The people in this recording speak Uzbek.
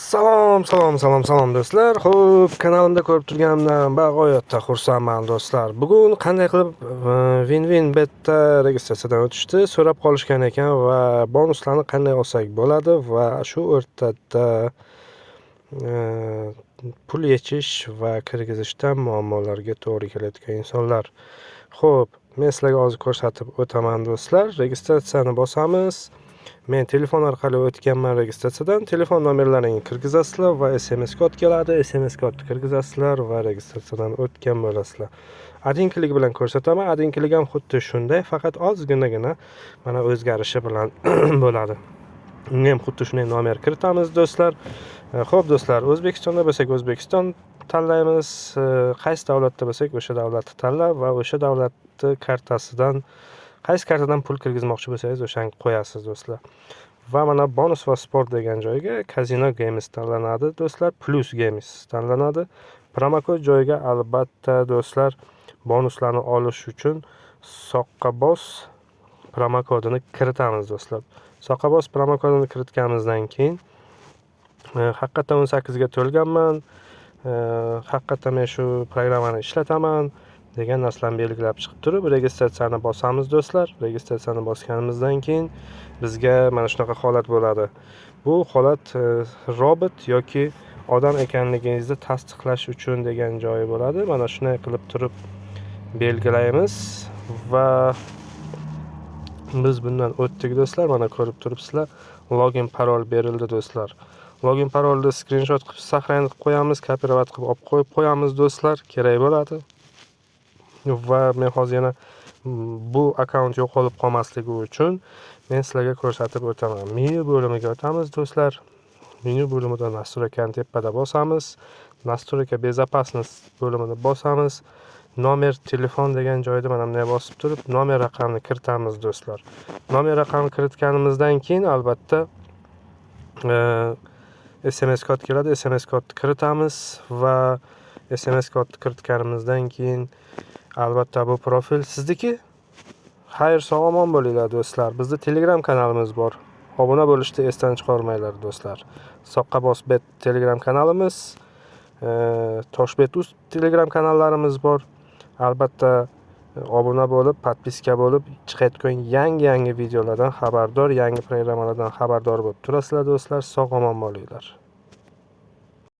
Salom, salom, salom, salom do'stlar. Xo'p, kanalimda ko'rib turganimdan bag'oyatda xursandman do'stlar. Bugun qanday qilib Win-Win Betda registratsiyadan o'tishni so'rab qolishgan ekan va bonuslarni qanday olsak bo'ladi va shu o'rtada pul yechish va kirgizishda muammolarga to'g'ri kelayotgan insonlar. Xo'p, men sizlarga hozir ko'rsatib o'taman do'stlar. Registratsiyani bosamiz. Men telefon orqali o'tganman registratsiyadan. Telefon nomerlaringni kirgizasizlar va SMS kod keladi. SMS kodni kirgizasizlar va registratsiyadan o'tgan bo'lasizlar. Один клик bilan ko'rsataman. Один клик ham xuddi shunday, faqat ozginagina mana o'zgarishi bilan bo'ladi. Unga ham xuddi shunday nomer kiritamiz do'stlar. Xo'p do'stlar, O'zbekistonda bo'lsak, O'zbekiston tanlaymiz. Qaysi davlatda bo'lsak, o'sha davlatni tanlab va o'sha davlatni kartasidan, qaysi kartadan pul kirgizmoqchi bo'lsangiz, o'shani qo'yasiz do'stlar. Va mana bonus va sport degan joyga Casino Games tanlanadi do'stlar, Plus Games tanlanadi. Promokod joyiga albatta do'stlar, bonuslarni olish uchun soqqabos promokodini kiritamiz do'stlar. Soqqabos promokodini kiritganimizdan keyin haqiqatdan 18 ga to'lganman, haqiqatdan men shu programmani ishlataman degan narsalarni belgilab chiqib turib, registratsiyani bosamiz do'stlar. Registratsiyani bosganimizdan keyin bizga mana shunaqa holat bo'ladi. Bu holat robot yoki odam ekanligingizni tasdiqlash uchun degan joyi bo'ladi. Mana shunday qilib turib belgilaymiz va biz bundan o'tdik do'stlar. Mana ko'rib turibsizlar, login parol berildi do'stlar. Login parolni skrinshot qilib сохранить qilib qo'yamiz, копировать qilib olib qo'yib qo'yamiz do'stlar, kerak bo'ladi. Va men hozir yana bu akkaunt yo'qolib qolmasligi uchun men sizlarga ko'rsatib o'taman. Menyu bo'limiga o'tamiz do'stlar. Menyu bo'limida настройка ni tepada bosamiz. Настройка безопасность bo'limini bosamiz. Номер телефон degan joyda mana bunday bosib turib, nomer raqamni kiritamiz do'stlar. Nomer raqamni kiritganimizdan keyin albatta SMS kod keladi. SMS kodni kiritamiz va SMS kodni kiritganimizdan keyin albatta bu profil sizniki. Xayr, sog' omon bo'linglar do'stlar. Bizda Telegram kanalimiz bor. Obuna bo'lishni esdan chiqarmanglar do'stlar. Soqqabos Bet Telegram kanalimiz, Toshbet uz Telegram kanallarimiz bor. Albatta obuna bo'lib, подписка bo'lib, chiqayotgan yangi-yangi videolardan xabardor, yangi programmalardan xabardor bo'lib turasizlar do'stlar. Sog' omon bo'linglar.